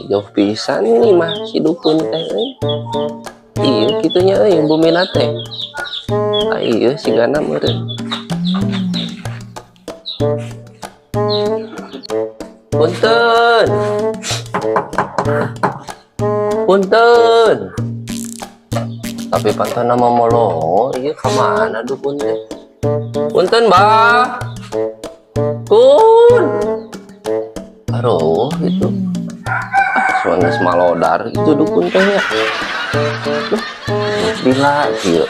Jauh pisan ini mah si dukun teh euy. Iya kitu nya euy bumina teh. Ah iya sigana meureun. Punten. Punten. Tapi pantona mah molongo ieu ka mana dukun teh? Punten, Bah. Kun. Aduh, itu. Ah, geus malodar itu dukun teh nya. Duh, lila kieu.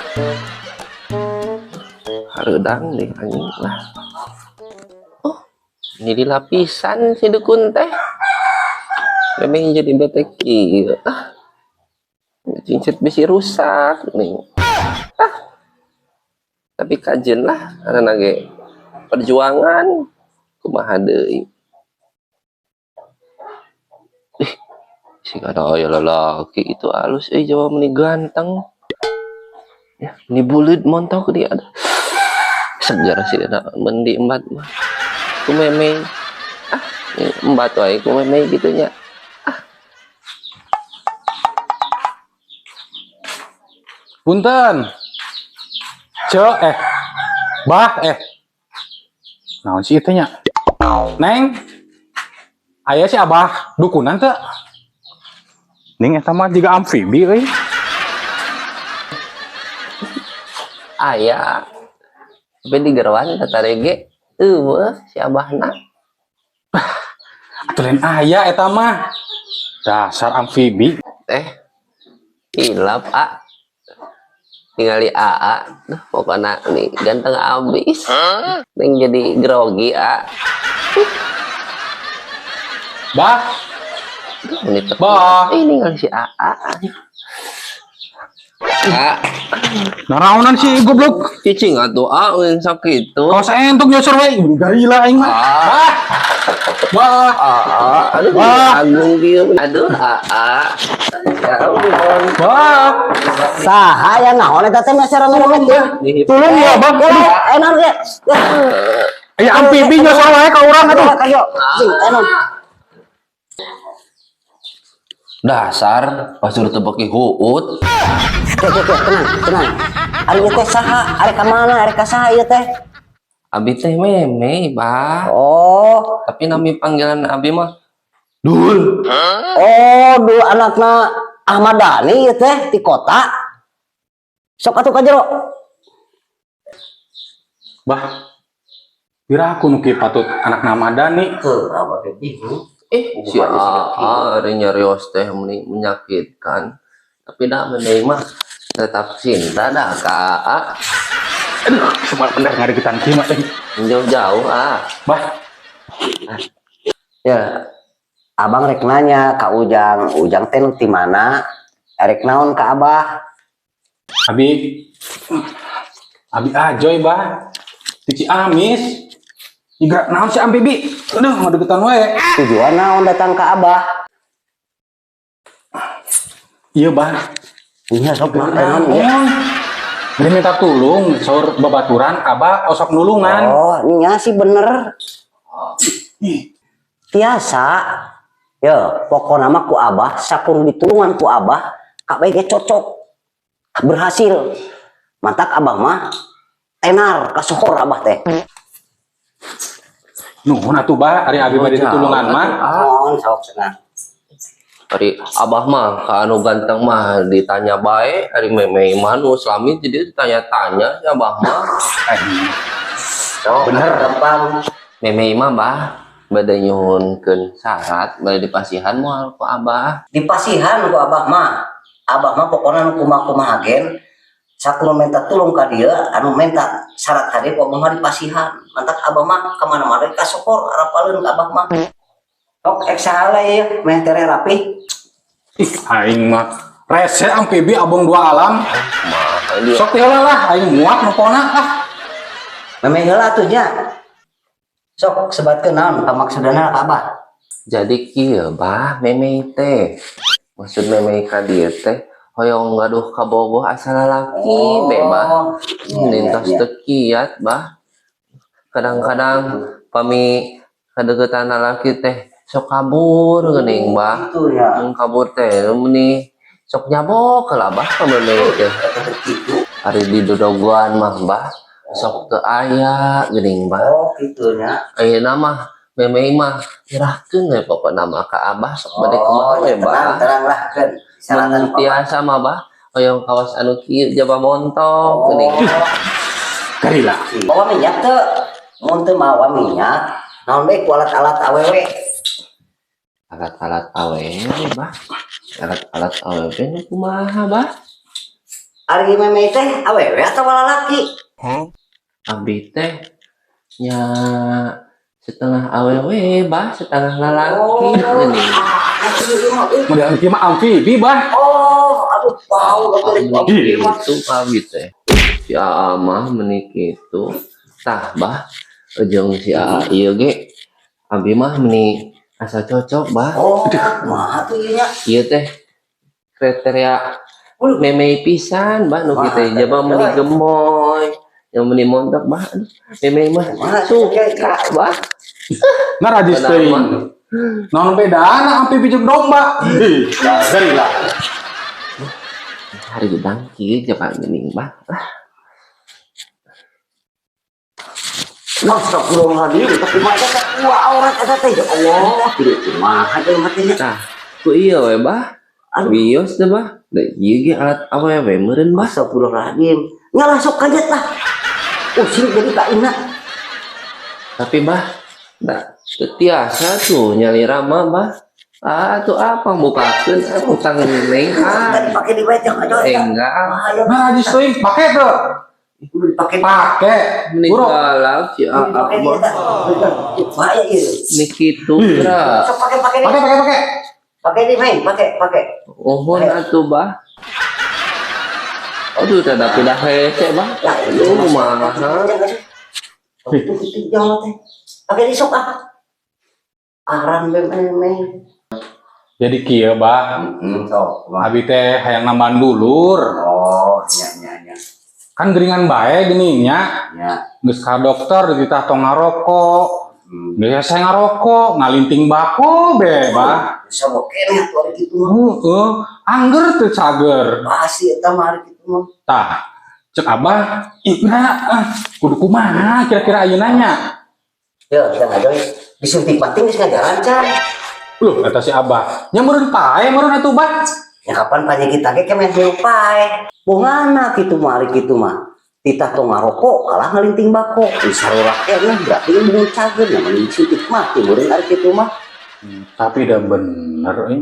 Hareudang deh anjing lah. Oh, ini dilapisan si dukun teh. Memang jadi bete kieu. Ah. Cincin besi rusak nih. Ah. Tapi kajen lah karena ge perjuangan kumaha deui. Ih, si kada aya lalaki itu alus euy jawa meni ganteng. Ya, ini buleud montok dia ada. Segar sih ada mendi embat mah. Ku meme. Ah, ini embat wae ku meme gitu nya. Punten. Cek Bah Naon sih itu nya? Neng. Aya si Abah dukunan teu? Ning eta mah jiga amfibi euy. Aya. Tapi di gerwan tatarege eueuh si abahna. Atuh lain aya eta mah. Dasar amfibi. Eh. Hilap a. Ningali AA, duh pokoknya nih ganteng abis. Neng jadi grogi a. Bah. Duh, ini teh. Bah. Eh, ningali si AA. A, Naraonan si goblok. Cicing atuh a euy sakitu. Kaos entuk nyosor we, garila aing mah. Ah. Bah. Bah. AA, aduh, Bah. agung kieu. Aduh, AA. Ya ampun. Bah. Saha ya naon eta teh meser rame-rame teh. Tulung ya, Bah. Ya, enak ge. Aya amfibi nyosor wae ka urang atuh. Ayo, sing enak. Dasar pasur teu beuki huut. Oke, oke, tenang, tenang. Ari ieu teh saha? Ari ka mana? Ari ka saha ieu teh? Abi teh meme, Bah. Oh, Tapi nami panggilan abi mah Dul. Oh, dulu anakna Ahmad Dhani ieu teh di kota. Sok atuh ka jero. Bah. Pira aku nu kieu patut anak nama Dani. Heuh, abah teh bingung. Eh, si AA ari nyarios teh meni menyakitkan. Tapi dah mending mah tetap cinta dah ka AA. Aduh, semua bener ngadegetan kieu mah teh. Jauh-jauh ah. Bah, Ya, abang rek nanya ka Ujang, Ujang teh nu ti mana? Rek naon ka Abah? Abi Abi ajoy, Bah. Di Ciamis. Iga naon si amfibi? Aduh, ngadegetan wae. Tujuan naon datang ka Abah? Iya, Bah. Iya, sok naon naon ieu? Naon? Bade minta tulung, saur babaturan, Abah osok nulungan. Oh, nya sih bener. Tiasa. Ya, pokokna mah ku Abah sakur ditulungan ku Abah, kabeh ge cocok. Berhasil. Mantak Abah mah tenar kasohor Abah teh. Nuhun atuh, Bah, ari abi bade ditulungan mah. Naon sok cenah. Ari abah mah ka anu ganteng mah ditanya bae, ari meme mah nu selami jadi ditanya-tanya si abah mah. Eh, Sok Bener. gampang. Meme mah bah bade nyuhunkeun syarat bade dipasihan moal ku abah. Dipasihan ku Abah mah. Abah mah pokokna nu kumaha-kumaha gen sakur minta tulung ka dieu anu minta syarat ka dieu ku abah mah dipasihan. Mantak abah mah ka mana-mana kasohor arapaleun ka abah mah. Sok ek saha ieu meh tere rapi. Ih, aing mah rese amfibi abong dua alam. Kumaha dia? Sok teh heula lah, aing muak nopona ah. Memeh heula atuh nya. Sok sebatkeun naon pamaksudana ka Abah. Jadi kieu bah meme teh. Maksud meme ka dieu teh Hoyong gaduh kabogoh asal lalaki be, Bah. Iya, Lintas iya. teu kiat, Bah. Kadang-kadang pami kadeukeutan lalaki teh sok kabur geuning, Bah. Itu ya. Mun kabur teh meuni sok nyabok lah, Bah, ka memeh teh. Eta gitu. Ari didodogoan mah, Bah, sok teu aya geuning, Bah. Oh, gitu nya. Ayeuna mah memeh mah nyerahkeun we pokona mah ka Abah, sok bade kumaha we, ya, tenang, Bah. Tenang lah kan. Syaratan Mun tiasa mah, Bah, hoyong kawas anu kieu jaba montok geuning. Garila. Mawa minyak teu? Mun teu mawa minyak, naon bae ku alat-alat awewe? Alat-alat awewe, Bah. Alat-alat awewe nu kumaha, Bah? Ari memeh teh awewe atau lalaki? Abi teh nya setengah awewe, Bah, setengah lalaki geuning. Ah, ieu mah, euy. Model kieu mah amfibi, Bah. Oh, aduh, bau atuh Ih. Itu abi teh. Si Aa mah meuni kitu. Tah, Bah, jeung si Aa ieu ge abi mah meuni asa cocok, Bah. Oh, kumaha tuh ieu nya? Ieu teh kriteria memeh pisan, Bah, nu Wah, kitu jaba meuni gemoy, yang meuni montok, Bah. Aduh, memeh mah Kumaha, suka, Bah. Nah, rajis teuing. Naon bedana amfibi jeung domba? Ih, garila. Hari gedang kieu jaba geuning, Bah. Ah, Astagfirullahaladzim, tapi mah eta teh kuah aurat eta teh, ya Allah, kieu kumaha jelema teh nya? Tah, ku ieu we, Bah. Aduh. Wios teh, Bah. Da ieu ge alat awewe meureun, Bah. Astagfirullahaladzim. Ngalah sok kaget lah. Using jadi ka ina. Tapi, Bah, da teu tiasa tuh nyalira mah, Bah. Ah, tuh apa bukakeun ah, utang neng ah. Tadi pake di baju aja. Enggak. Bahaya. Nah, rajis teuing pake teu? Udah dipake. Pake. Meni Bro. galak si Aa Dipake di mah. eta. Bahaya ieu. Ini kitu geura. Sok pake pake di. Pake, pake, pake. Pake di main, pake pake. Ohon atuh, Bah. Aduh, teh da pindah hese, Bah. Lah, Aduh, kumaha. Itu itu jangan teh. Pake di sok ah. Aran be meh. Jadi kieu, Bah. Sok. Abi teh hayang nambahan dulur. Oh, nya nya nya. Kan geringan bae geuning nya. Nya. Geus ka dokter dititah tong ngarokok. Geus saya ngarokok, ngalinting bako be, Bah. Bisa keneh atuh ari kitu mah. Heeh, angger teu cager. Pasti eta mah ari kitu mah. Tah, cek Abah, ih, ah, kudu kumaha kira-kira ayeuna nya? Ya, kita ngajoy. Disuntik mati geus ngajaran can. Loh, kata si Abah, nya meureun pae meureun atuh, Bah. Ya kapan panyakit ge kemen hirup pae. Bongana kitu mah ari kitu mah. Titah tong ngarokok kalah ngalinting bako. Ih sarura keneh berarti embung cager nya mending disuntik mati meureun ari kitu mah. Tapi udah bener euy.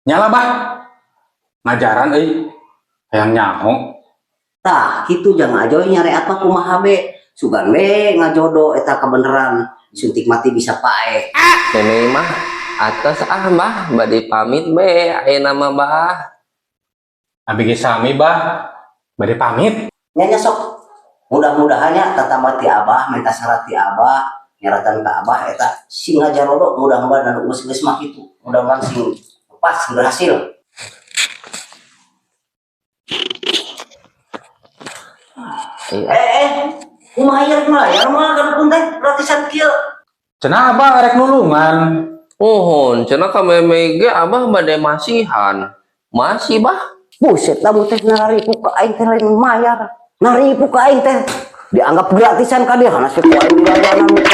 Nyala, Bah. Ngajaran euy. Hayang nyaho. Tah, kitu jang ajoy nyareat mah kumaha be. Sugan be ngajodo eta kebeneran. Disuntik mati bisa pae. Nenek mah atas ah, Bah, bade pamit be ayeuna mah, Bah. Abi ge sami, Bah. Bade pamit. Nya sok. Mudah-mudahannya tatambah ti Abah, minta syarat ti Abah, nyaratan ka Abah eta sing ngajarodo mudah-mudahan anu geus-geus mah kitu. Mudah-mudahan sing pas sing berhasil. Iya. Kumaha ieu rek melayar mah ka dukun teh gratisan kieu. Cenah Abah rek nulungan. Mohon, cenah ka meme ge Abah bade masihan. Masih, Bah. Buset, lamun teh naripu ka aing teh lain mayar. Naripu ka aing teh dianggap gratisan ka dia karena si ku aing dilayanan goblok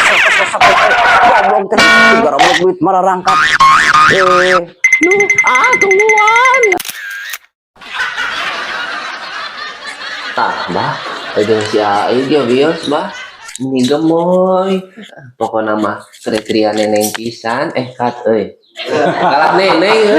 teh gara duit mararangkat. Duh, ah tungguan. Tah, Bah, jeung si Ai ge wios, Bah. Ini gemoy. Pokona mah kriteria neneng pisan eh kat euy. Kalah neneng euy.